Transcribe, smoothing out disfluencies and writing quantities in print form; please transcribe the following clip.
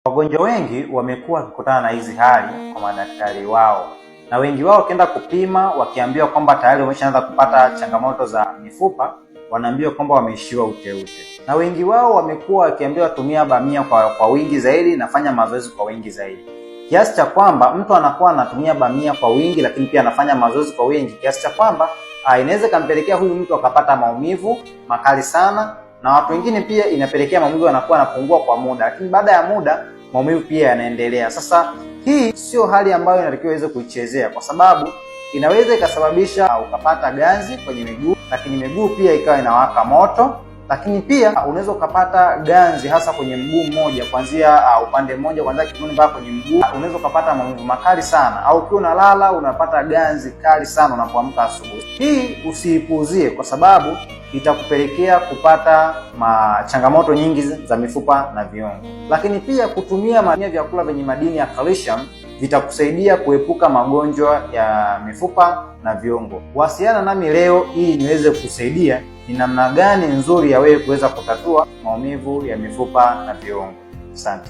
Wagonjwa wengi wamekuwa wakikutana na hizi hali kwa madaktari wao, na wengi wao wakienda kupima wakiambiwa kwamba tayari wameshaanza kupata changamoto za mifupa, wanaambiwa kwamba wameishiwa uteute, na wengi wao wamekuwa wakiambiwa tumia bamia kwa wingi zaidi na fanya mazoezi kwa wingi zaidi, kiasi cha kwamba mtu anakuwa anatumia bamia kwa wingi, lakini pia anafanya mazoezi kwa wingi, kiasi cha kwamba inaweza ikampelekea huyu mtu akapata maumivu makali sana, na watu wengine pia inapelekea maumivu yanakuwa yanapungua kwa muda, lakini baada ya muda maumivu pia yanaendelea. Sasa hii sio hali ambayo inatakiwa iweze kuichezea, kwa sababu inaweza ikasababisha ukapata ganzi kwenye miguu, lakini miguu pia ikawa inawaka moto, lakini pia unaweza ukapata ganzi hasa kwenye mguu mmoja, kuanzia upande mmoja, kuanzia kiunoni mpaka kwenye mguu. Unaweza ukapata maumivu makali sana, au ukiwa unalala unapata ganzi kali sana unapoamka asubuhi. Hii usiipuuzie, kwa sababu itakupelekea kupata changamoto nyingi za mifupa na viungo. Lakini pia kutumia vyakula vyenye madini ya calcium vitakusaidia kuepuka magonjwa ya mifupa na viungo. Wasiliana nami leo ili niweze kukusaidia ni namna gani nzuri ya wewe kuweza kutatua maumivu ya mifupa na viungo. Asante.